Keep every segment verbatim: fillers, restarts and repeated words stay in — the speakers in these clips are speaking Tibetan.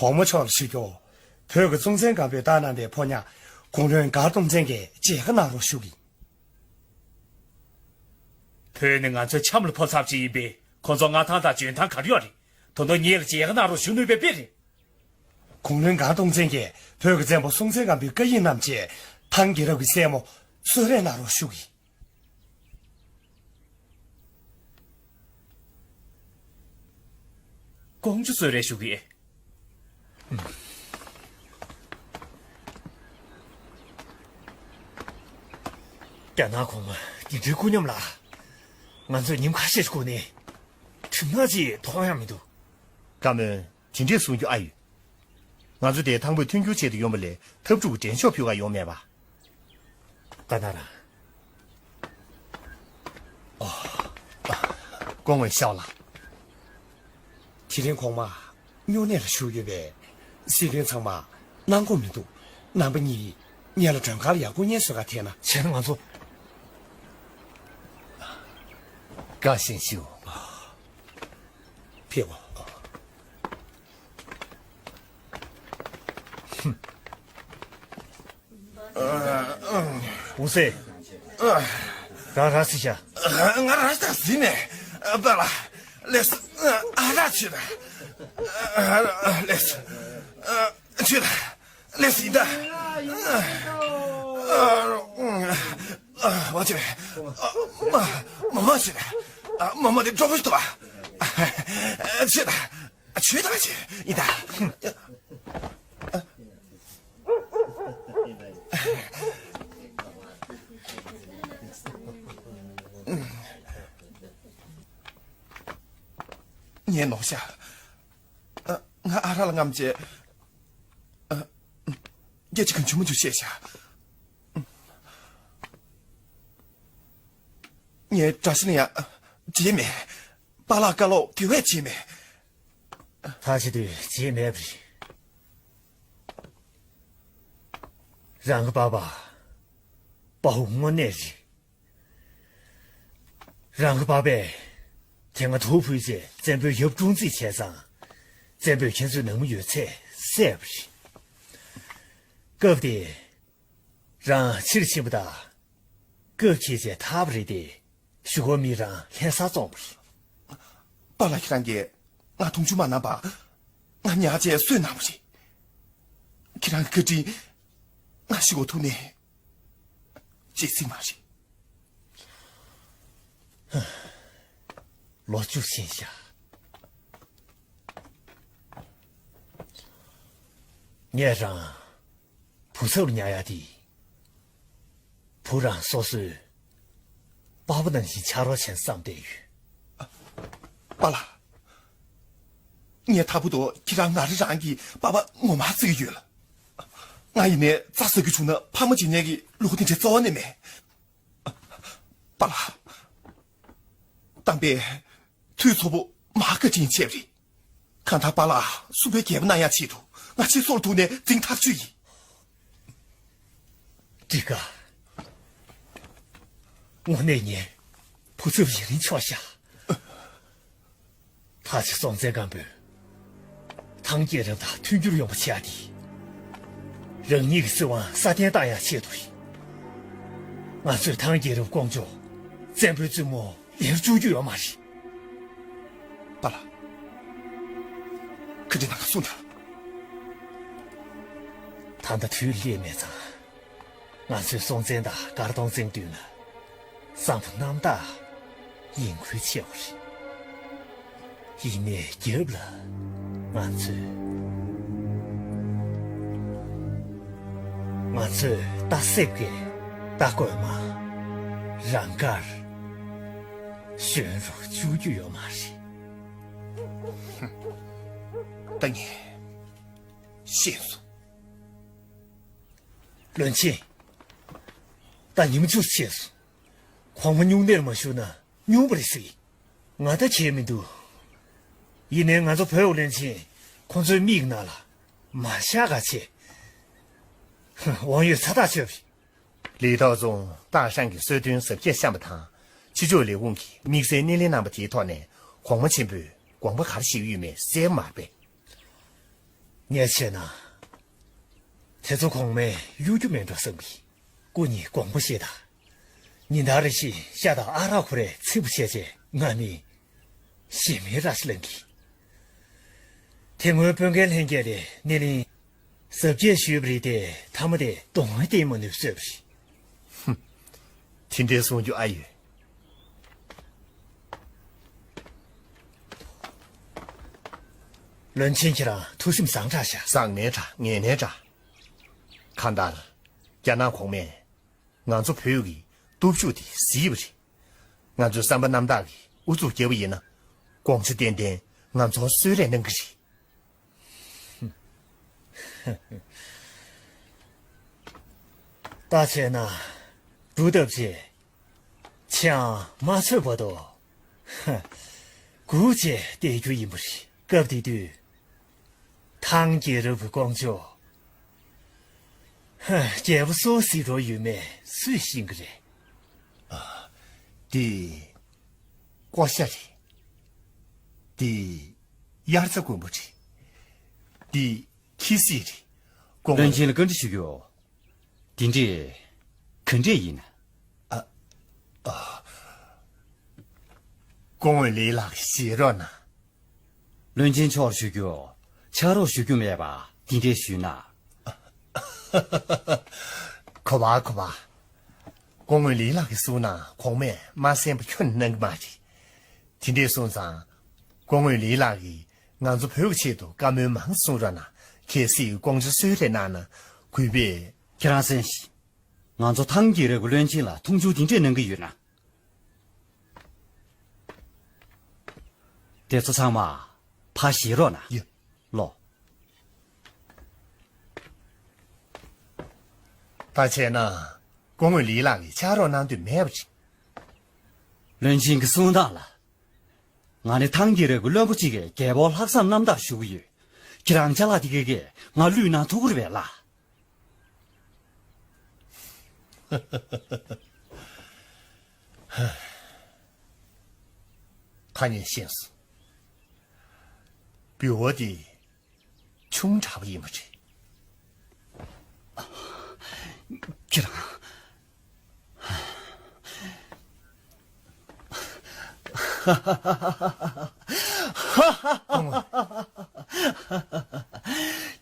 གོང་མ་མཆོག་ལ་ཞུ་རྒྱུ། བོད་ཀྱི་སྲོང་བཙན་སྒམ་པོས་བཏང་གནང་བའི་ཕོ་ཉ་དགུང་ལོའི་མགར་སྟོང་བཙན་གྱིས་མཇལ་ཁ་གནང་རོགས་ཞུ་གི། བོད་ནི་ང་ཚོའི་ཆམ་ལ་ཕོབ་ཚར་བ་ཅིག་ཡིན་པས། ཁོ་ཚོར་མངའ་ཐང་དང་འཇོན་ཐང་ག་རེ་ཡོད་རེད། ད་དུང་ངེད་ལ་མཇལ་ཁ་གནང་རོགས་ཞུ་ནུས་པའི་དཔེ་རེད། དགུང་ལོའི་མགར་སྟོང་བཙན་གྱིས་བོད་ཀྱི་བཙན་པོ་སྲོང་བཙན་སྒམ་པོའི་བཀའ་ཡིག་བསྣམས་བྱས། ཐང་རྒྱལ་རབས་ཀྱི་སྲས་མོ་གསོལ་རས་གནང་རོགས་ཞུ་གི། ཀོང་ཇོ་གསོལ་རས་ཞུ་གི། རྒྱ་ནག་གོང་མ་དེ་འདྲའི་སྐུ་ཉམས་ལ། ང་ཚོས་ཉིན་ཁ་ཤས་ཤིག་སྒུག་ནས། གྲིབ་ནག་ཅིག་མཐོང་ཡ་མི་འདུག་བཀའ་མོལ། དེ་འདྲས་གསུང་རྒྱུ་ཨ་ཡོད། ང་ཚོ་དེ་ཐང་བོད་མཐུན་འགྱུར་ཆེད་དུ་ཡོང་བ་ལས། ཐབས་སྒྲུབ་ཀྱི་འགྲན་ཤོག་ཕུལ་ག་ཡོང་མེད་པ། ད་ན་ར། ཨོ། སྐུ་ངོ་ཤོག་ལགས། དེ་རིང་གོང་མ་སྨྱུང་གནས་ལ་བཞུགས་ཡོད་པས། སྲིད་དོན་ཚང་མ་གནང་དགོས་མི་འདུག་རྣམ་པ་གཉིས་ངེད་ལ་མགྲོན་ཁང་ལ་ཡར་སྐུ་ངལ་གསོ་ག་ཐད་ན། བྱས་ན་ང་ཚོ། དགའ་བཞིན་ཞུ། ཕེབས་འོ། འོང་ཟེ། ར་ར་སི་ཤ། ང་ར་ད་ཟི་ནས། པ་ལ། ལེས། ཨ་ར་ཆི་ད། ལེས། ཆི་ད། ལེས་ཡིན་ད། བ་ཆི། མ་མ་མ་ཆི་ད། མ་མ་དེ་གྲོགས་པོ་ཞིག་ཐུབ་པ། ཆི་ད། ཆོས་དང་ཆོས་ཡིན་ད། ངས་ནོར་ཤག་ང་ཨ་ར་ལ་རྔམ་བྱས། སྐད་ཆ་གང་བྱུང་མ་བྱུང་བཤད་ཤག་ངས་དགྲ་ཤ་ལ་ཡང་བྱས་མེད། པཱ་ལགས་བཀའ་ལོག་དེ་བས་བྱས་མེད། ཐག་ཆོད་དུ་བྱས་མེད་པ་རེད། རང་གི་པ་ཕ། དཔའ་བོ་དངོས་གནས་རེད། རང་གི་པ་ཕས་དེ་སྔ་དུག་ཕུལ་རྗེས་བཙན་པོའི་ཡབ་དཀྲུག་རྩིས་བྱས་ཙང་། བཙན་པོས་ཁྱེད་ཚོའི་ནང་མི་ཡོད་ཚད་བསད་པ་རེད། སྐབས་དེ། རང་ཕྱིར་ཕྱིན་པ་དང་། སྐབས་ཁེལ་རྗེས་ཐར་བ་རེད་དེ། གཞུག་གུ་མི་རང་ལྷ་སར་བཙོངས་པ་རེད། པཱ་ལགས་ཁྱེད་རང་གིས་ང་མཐོང་ཆུང་མ་གནང་བར། ང་ཉར་བྱས་གསོས་གནང་བ་རེད། ཁྱེད་རང་གི་བཀའ་དྲིན་ང་ཤི་གོ་ཐུག་ནས་བརྗེད་སྲིད་མ་རེད། ལོ་བཅུ་ཕྱིན་ཤག་ངས་རང་བུ་ཚབ་ཉར་ཡ་དེ། བུ་རང་སོ་སོའི་པ་ཕ་ནང་བཞིན་ཆགས་རོགས་བྱས་བསམ་བསྡད་ཡོད། པཱ་ལགས། ངས་ད་བར་དུ་ཁྱེད་རང་ང་རང་རང་གི་པ་ཕ་ངོ་མ་བརྩི་གི་ཡོད་ལ། ང་ཡིན་ནའི་རྩྭ་ཟ་རྒྱུ་བྱུང་ན་ཕ་མ་བརྗེད་མཁན་གྱི་ལུགས་དེ་འདྲ་རྩ་བ་ནས་མེད། པཱ་ལགས། དམ་པའི་དུས་ཚོགས་པོ་མ་བཀའ་དྲིན་ཆེ་བ་རེད། གང་ལྟར་པཱ་ལགས་སུམ་པའི་རྒྱལ་པོ་གནང་ཡག་ཆེད་དུ་ང་ཁྱེད་ཚོར་ཐུག་ནས་འཛིང་ཐག་ཆོད་ཡིན། འགྲིག་ག་དངོས་གནས་ངས་བུ་ཚབ་ཡུན་རིང་ཆོག་ཤག་ད་ཆ་སྲོང་བཙན་སྒམ་པོས་ཐང་རྒྱལ་རབས་དང་མཐུན་འགྱུར་ཡོང་བ་བྱེད་ཡ་དེ། རང་ཉིད་ཀྱི་སྲིད་དབང་སྲ་བརྟན་བཏང་ཡ་ཆེད་དུ་རེད། ང་ཚོས་ཐང་རྒྱལ་རབས་ཀོང་ཇོ་བཙན་པོའི་བཙུན་མོ་ལེན་བཅུག་རྒྱུ་ཡོད་མ་རེད། པཱ་ལགས། བཀའ་དྲིན་གནང་ག་གསུངས་དང་། ད་ལྟ་དུས་སླེབས་མེད་ཙང་། ང་ཚོས་སྲོང་བཙན་དང་མགར་སྟོང་བཙན་མདུན་ལ་བསམ་པ་རྣམ་དག་ཡིན་ཁུལ་ཆེ་བ་རེད། ཡིན་ནའི་རྒྱབ་ལ་ང་ཚོས། ང་ཚོས་རྟ་གསེབ་ཀྱི་རྟ་རྒོད་མ་རང་དགར་ཞོན་རུ་བཅུག་རྒྱུ་ཡོད་མ་རེད། ད་ངས་ཤེས་སོང་། བློན་ཆེན། ད་ཉིན་མོ་བཅུ་ཕྱིན་སོང་། གོང་མ་སྨྱུང་གནས་མ་ཞུགས་ན་སྨྱུང་པ་རེད་ཟེར་གི། ང་ད་བྱས་མི་འདུག་ཡིན་ནའི་ང་ཚོ་བོད་བློན་ཆེན་ཁོང་ཚོའི་མིག་ནང་ལ་མ་ཤར་ག་བྱས། དབང་ཡོད་ཚ་ཐག་ཆོད་པས། ལི་ཐོག་རྫོང་སྟག་ཤང་གི་གསོལ་སྟོན་གཟབ་རྒྱས་བཤམས་པ་དང་། ཕྱི་ཕྱོགས་ལས་ཁུངས་ཀྱིས་དམིགས་བསལ་སྣེ་ལེན་གནང་པ་དེའི་ཐོག་ནས་གོང་མ་ཆེན་པོས་དགོངས་པ་ག་རེ་བཞེས་ཡོད་མེད་གསལ་པོ་མ་རེད་པས། ངས་བྱས་ན། དེ་ཚོ་གོང་མས་གཡོ་སྒྱུ་མིན་འགྲོ་བསམ་གི། སྐུ་ཉིད་དགོངས་པ་བཞེས་དང་། ཉིན་ལྟར་རེ་བཞིན་ཤ་དང་ཨ་རག་ཁོ་རའི་ཚིག་པ་བྱས་བྱས་ང་ནི་ཞི་མིའི་ར་ཤི་ལང་གི། དེ་སྔོན་བོད་རྒན་ལྷན་རྒྱས་ལས་སྣེ་ལེན་གཟབ་རྒྱས་ཞུས་པ་རེད་དེ། མཐའ་མ་དེ་གདོང་ལེན་བསྟན་མ་ནུས་བཟོས་པ་རེད། དེ་འདྲའི་གསུང་རྒྱུ་ཨ་ཡོད། བློན་ཆེན་ཁྱེད་རང་ཐུགས་སེམས་བཟང་དྲགས་ཤག་བཟང་ནའི་འདྲ་ངན་ནའི་འདྲ། གང་ལྟར། རྒྱ་ནག་གོང་མས་ང་ཚོ་བོད་ཀྱི་སྟོབས་ཤུགས་དེ་གཟིགས་པ་རེད། ང་ཚོའི་བསམ་པ་རྣམ་དག་གིས་ཨུ་ཚུགས་བརྒྱབ་པ་ཡིན་ན། དགོངས་ཚུལ་ཏན་ཏན་ང་ཚོར་གསོལ་རས་གནང་གི་རེད། ད་བྱས་ན། སྒྲུབ་ཐབས་བྱེད། ཆང་མ་ཚོས་བར་དུ། སྒུག་བྱས་བསྡད་རྒྱུ་ཡིན་པ་རེད། སྐབས་དེ་དུས། ཐང་རྒྱལ་རབས་ཀྱི་ཀོང་ཇོ། རྒྱལ་པོ་སོགས་གཟིགས་རོགས་ཡོད་མེད་སུས་ཤེས་ཀྱི་རེད། འདི། ཀོ་ཤ་རེད། འདི། དབྱར་རྩྭ་དགུན་འབུ་རེད། འདི། ཁྱི་སྲིད་རེད། ཀོང་བློན་ཆེན་ལ་བཀའ་འདྲི་ཞུ་རྒྱུ། དེ་འདྲས་ག་འདྲས་ཡིན། ཨ། ཨ། ཀོང་ཝེ་ལི་ལགས་ཞེད་རོགས་གནང་། བློན་ཆེན་མཆོག་ལ་ཞུ་རྒྱུ། ཆགས་རོགས་ཞུ་རྒྱུ་མེད་པ་དེ་འདྲས་ཞུས་ན། གོ་བ་གོ་བ། ཀོང་ཝེ་ལི་ལགས་ཀྱིས་གསུངས་ན་གོང་མས་མ་གསན་པ་ཁྱོན་ནས་གནང་གི་མ་རེད། དེ་འདྲས་སོང་ཙང་། ཀོང་ཝེ་ལི་ལགས་ཀྱིས་ང་ཚོ་བོད་ཀྱི་ཆེད་དུ་བཀའ་མོལ་མང་གསུང་རོགས་གནང་། གལ་སྲིད་ཀོང་ཇོ་གསོལ་རས་གནང་ན་གུས་པས། ཁྱེད་རང་གསན་ཞིག་ང་ཚོ་ཐང་རྒྱལ་རབས་ཀྱི་བློན་ཆེན་ལ་མཐོང་ཆུང་དེ་འདྲས་གནང་གི་ཡོད་ན། དེ་ཚོ་ཚང་མ་ཕར་ཞེད་རོགས་གནང་། ཡ། ལོ། ད་བྱས་ན། ཀོང་ཝེ་ལི་ལགས་ཀྱིས་ཕྱག་རོགས་གནང་འདོད་མེད་པ་རེད། བློན་ཆེན་གྱི་གསུང་སྟངས་ལ། ང་ནི་ཐང་རྒྱལ་རབས་ཀྱི་བློན་པོ་གཅིག་གི་རྒྱལ་པོ་ལྷག་བསམ་རྣམ་དག་ཞུ་གི་ཡོད། ཁྱེད་རང་ཅ་ལག་དེ་གས་ཀྱིས་ང་བླུད་གནང་ཐུབ་ཀྱི་རེད་པས་ལགས། ཁ་ཉན་ཤེས་སོང་། འབུལ་བ་དེ་ཆུང་དྲགས་པ་ཡིན་པ་རེད། ཁྱེད་རང་།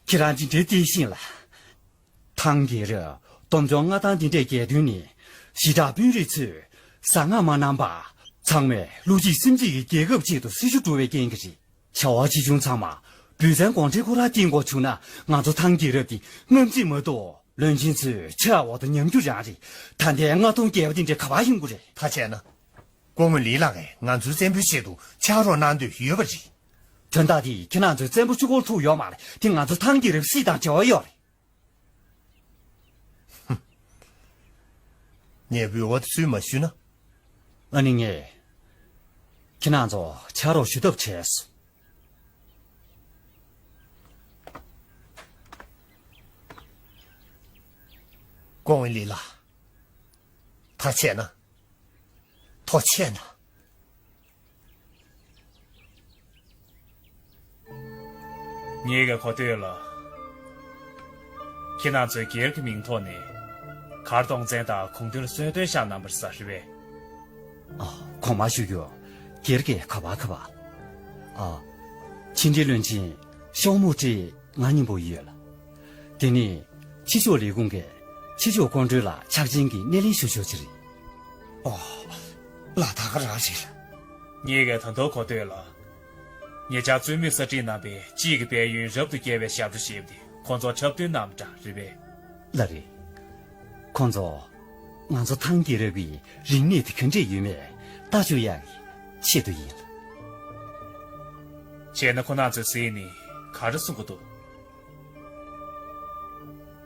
ཁྱེད་རང་ཅི་འདྲའི་བརྟན་ཤིང་ལ། ཐང་རྒྱལ་རབས་སྟོབས་འབྱོར་མངའ་ཐང་འདི་འདྲའི་རྒྱལ་དོན་ནི། ཞི་དྲག་དཔོན་རིགས་ཚོས་གཟབ་གནང་མ་གནང་པར། ཚང་མས་བློ་གཅིག་སེམས་གཅིག་གིས་རྒྱལ་ཁབ་ཆེད་དུ་སྲི་ཞུ་འགྲོ་བའི་རྐྱེན་གྱིས་རེད། བྱ་བ་ཆེ་ཆུང་ཚང་མ་བུ་བཙན་དགོང་ཁྲེལ་ཁོ་རང་བརྟེན་དགོས་བྱུང་ན། ང་ཚོ་ཐང་རྒྱལ་རབས་འདི་རྔམ་བརྗིད་མ་གཏོགས། བློན་ཆེན་ཚོས་ཕྱག་འོག་ཏུ་ཉམས་རྒྱུ་རང་རེད། ད་ལྟའི་མངའ་ཐང་རྒྱལ་བ་འདི་འདྲ་ག་པར་ཡོང་གི་རེད། ད་བྱས་ན། ཀོང་ཝེ་ལི་ལགས་ཀྱིས་ང་ཚོའི་བཙན་པོའི་ཆེད་དུ་ཕྱག་རོགས་གནང་འདོད་ཡོད་པ་རེད། དོན་དག་འདི་ཁྱེད་རང་ཚོའི་བཙན་པོ་གཅིག་པོར་ཐུག་ཡོད་མ་རེད། དེ་ང་ཚོ་ཐང་རྒྱལ་རབས་སྲིད་དང་འབྲེལ་བ་ཡོད་རེད། ངས་འབུལ་བ་དེ་ཚུར་མ་ཞུས་ན། ཨ་ནི་ངས་ཁྱེད་རང་ཚོ་ཕྱག་རོགས་ཞུ་ཐབས་བྱས་སོང་། ཀོང་ཝེ་ལི་ལགས། ཐག་ཆད་ན། ཐག་ཆད་ན། ངེད་ཀྱིས་གོ་ཐོས་ལ། ཁྱེད་རང་ཚོས་སྒེར་གྱི་མིང་ཐོག་ནས་མཁར་གཏོང་བཙན་དང་གུང་ཐུན་ལ་གསོལ་སྟོན་བཞག་གནང་བ་རེད་ཟེར་བས། ཨ། གོང་མ་ཞུ་རྒྱུ། སྒེར་གྱི་ཁ་པར་ཁ་པར། ཨ། ཕྱི་འབྲེལ་བློན་ཆེན་ཤོག་མོ་ཁྲི་ང་སྙིང་པོ་ཡོད་ལ། དེ་ནི་ཕྱི་ཕྱོགས་ལས་ཁུངས་ཀྱི་ཕྱི་ཕྱོགས་སྐུ་མགྲོན་ལ་ཕྱག་ཆེན་གྱི་སྣེ་ལེན་ཞུ་ཕྱོགས་ཅིག་རེད། ཨོ། ལ་ད་ག་རང་རེད་ལ། ངེད་ཀྱིས་ད་དུང་གོ་ཐོས་ལ། ཉེ་ཆར་བཙུན་མོས་གསར་བསྐྲུན་གནང་པའི་དཔྱིད་ཀྱི་དཔལ་ཡོན་རབ་ཏུ་རྒྱས་པའི་ཞབས་བྲོ་ཞེས་པ་དེ་ཁོང་ཚོར་འཁྲབ་སྟོན་གནང་བ་འདྲ་རེད་པས། ལགས་རེད། ཁོང་ཚོ་ང་ཚོ་ཐང་རྒྱལ་རབས་ཀྱི་རིག་གནས་དེ་ག་འདྲས་ཡོད་མེད་ལྟ་བཅུག་ཡག་གི་ཆེད་དུ་ཡིན་ལ། བྱས་ན་ཁོ་རང་ཚོའི་གཟིགས་ནས་ག་རེ་གསུང་གི་འདུག་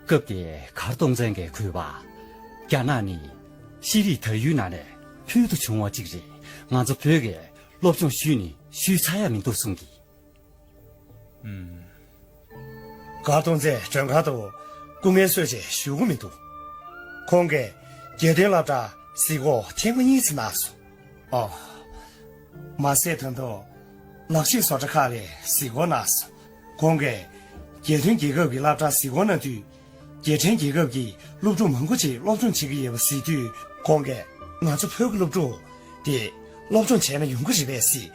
སྐབས་དེའི་མཁར་གཏོང་བཙན་གྱིས་གུས་པ། རྒྱ་ནག་ནི་ཤེས་རིག་དར་ཡུལ་ནང་ནས་ཕུལ་དུ་བྱུང་བ་གཅིག་རེད། ང་ཚོ་བོད་ཀྱིས་སློབ་སྦྱོང་ཞུས་ནས་ཞུས་ཚར་ཡ་མི་འདུག་གསུང་གི། ཨུམ། མཁར་གཏོང་བཙན་མགྲོན་ཁང་དུ་སྐུ་ངལ་གསོས་བྱས་བཞུགས་ཀྱི་མི་འདུག་ཁོང་གིས་རྒྱལ་དོན་སློབ་གྲྭར་གཟིགས་སྐོར་ཐེངས་མ་གཉིས་ཙམ་གནང་སོང་། ཨོ། མ་ཟད་ད་དུང་ནགས་ཤོད་བཟོ་གྲྭ་ཁག་ལ་གཟིགས་སྐོར་གནང་སོང་། ཁོང་གིས་ རྒྱལ་དོན་རྒྱལ་ཁབ་ཀྱི་སློབ་གྲྭར་གཟིགས་སྐོར་གནང་དུས། རྒྱལ་ཕྲན་རྒྱལ་ཁབ་ཀྱི་སློབ་ཕྲུག་མང་པོ་ཅིག་སློབ་སྦྱོང་བྱེད་ཀྱི་ཡོད་པ་གཟིགས་དུས། ཁོང་གིས་ང་ཚོ་བོད་ཀྱི་སློབ་ཕྲུག་དེ་སློབ་སྦྱོང་བྱས་ན་ཡོང་གི་རེད་པས་ཟེར་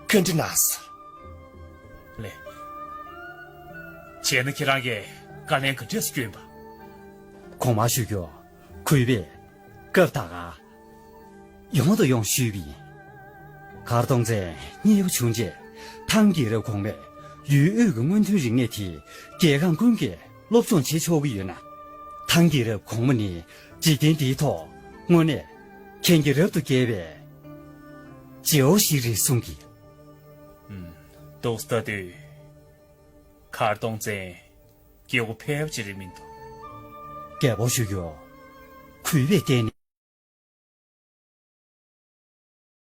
བཀའ་འདྲི་གནང་སོང་། ལགས། བྱས་ན་ཁྱེད་རང་གིས་བཀའ་ལན་ག་འདྲས་སེ་སྐྱོན་པ། གོང་མར་ཞུ་རྒྱུ། གུས་པས་སྐབས་ད་ག་ཡོང་དང་ཡོང་ཞུས་པ་ཡིན། མཁར་གཏོང་བཙན་མཉེས་པོ་བྱུང་རྗེས། ཐང་རྒྱལ་རབས་གོང་མས་ཡུལ་དབུས་ཀྱི་སྔོན་ཐོན་རིག་གནས་དེ་རྒྱལ་ཁམས་ཀུན་གྱིས་སློབ་སྦྱོང་བྱེད་ཆོག་གི་ཡོད་ན། ཐང་རྒྱལ་རབས་གོང་མ་ནི་འཇིག་རྟེན་འདིའི་ཐོག་དངོས་གནས་མཁྱེན་རྒྱ་རབ་ཏུ་རྒྱས་པའི་རྗེ་བོ་ཞིག་རེད་གསུང་གི། ཨུམ། འདུག་སེ་ལྟ་དུས། མཁར་གཏོང་བཙན་སྐྱེ་བོ་ཕལ་པ་ཅིག་རེད་མི་འདུག། རྒྱལ་པོ་ཞུ་རྒྱུ། གུས་པས་བསྟན་ནས།